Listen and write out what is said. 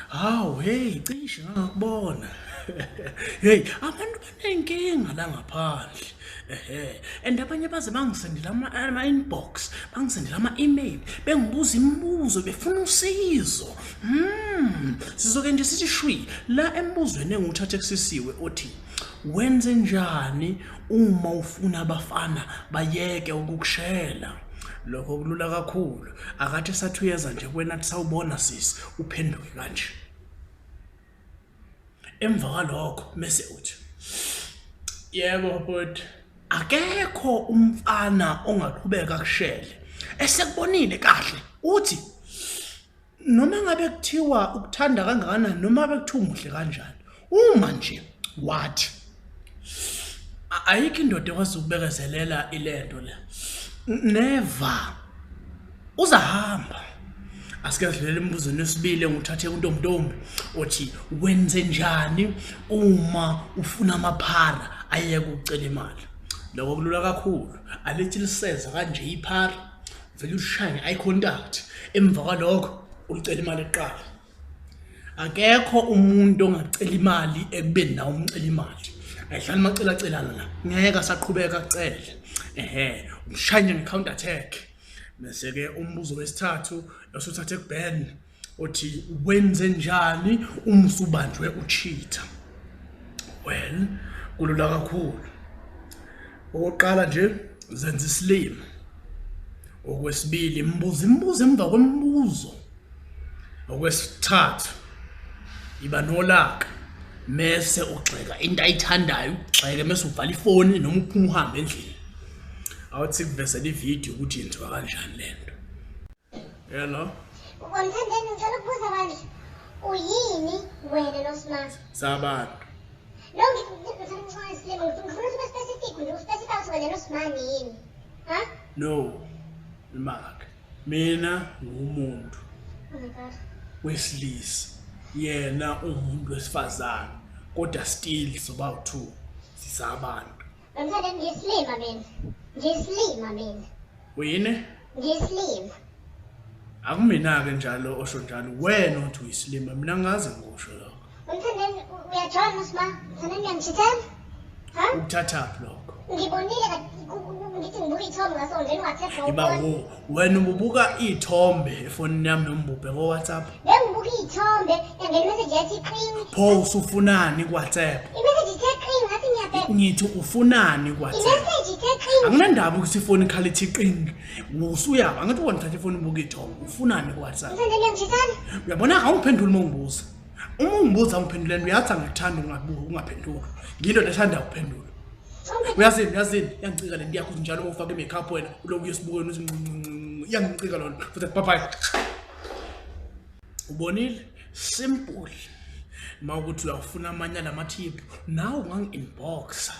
Hawu, hey, cishe ngangakubona. Hey, abantu banenkinga la ngaphandle. Ehhe, and abanye baze bangisendela ama-inbox, bangisendela ama-email, bengibuza imibuzo befuna usizo. Sizoke nje sithi shwi la embuzweni enguthathe kusisiwe othi wenze njani uma ufuna abafana bayeke ukukushela. Lokho kulula kakhulu. Akathi sathi uyeza nje kuwena athi sawubona sisi, uphenduke kanje. Emva kwalokho mese uthi yebo bhuti, akekho umfana ongaqhubeka akushele esekubonile kahle. Uthi noma ngabe kuthiwa ukuthanda kangakanani, noma ngabe kuthiwa umuhle kanjani, uma nje wathi ayikho indoda ekwazi ukubekezelela ilento le, never, uzahamba. Asike sidlulele embuzweni wesibili enguthathe kuntombintombi othi wenze njani uma ufuna amaphara ayeke ukucela imali. Lokho kulula kakhulu, alithi liseza kanje iphara, vele ushaye nge-eye contact, emva kwalokho ulicela imali kuqala. Akekho umuntu ongacela imali ekubeni nawe umcela imali. Ayidlali macelacelana la, ngeke asaqhubeka acele. Ehhe, umshaye nje nge-counter attack. Bese-ke umbuzo wesithathu esuthathe kuBen othi wenze njani uma usubanjwe ucheater. Well, kulula kakhulu. Okokuqala nje, zenza isilima. Okwesibili, mbuzo imibuzo emva kwemibuzo. Okwesithathu, iba nolaka mese ugxeka into ayithandayo, ugxeke mese uvala ifoni noma uphuma uhambe endlini. Awuthi kuvezela ividiyo ukuthi yenziwa kanjani lento. Hello. Mthandeni, ngicela ukubuza bandla. Uyini wena noSmart? Sabantu. No, ngifuna isilima, ngifuna ukuthi ube specific nje, uspecify ukuthi wena noSmart yini? Ha? No. Mark. Mina ngumuntu. Oh my God. Wesilisa. Yena umuntu wesifazane. Kodwa still soba u2 sisabantu. Mthandeni, ngiyisilima mina. Ngiyisilima mina. Uyini? Ngiyisilima. Akumina-ke njalo osho njalo, wena othi uyisilima, mina ngaze ngikusho lokho. Mthandeni, uyajola noSma? Mthandeni, uyangishithela? Ha? Ukuthathaphi lokho? Ngibonile ngithi ngibuka iy'thombe ngaso ngena u-WhatsApp. Iba wo, wena ububuka iy'thombe efonini yami noma ububheka ko-WhatsApp? Bengibuka iy'thombe, yangena imessage yathi qing. Pho usufunani ku-WhatsApp? Imessage ithe qing, ngathi ngiyabheka. Ngithi ufunani ku-WhatsApp? Imessage ithe qing. Anginandaba ukuthi ifoni ikhala ithi qing. Usuyaba, angithi wena uthatha ifoni ubuka iy'thombe, ufunani ku-WhatsApp? Mthandeni, uyangishithela? Uyabona, awungiphenduli uma ungibuza. Uma ungibuza angiphenduleni, uyathi angikuthandi ungaphenduli. Ngiyindoda ethanda ukuphendula. Uyazini, uyazini, iyangicika le nto yakho njalo uma ufake i-makeup wena ulokhu uye esibukweni uthi ncincincinci, iyangicika lona. Futhi bye bye. Ubonile? Simple. Uma ukuthi uyawufuna amanye alamathiphu, nawe ungangi-inboxa.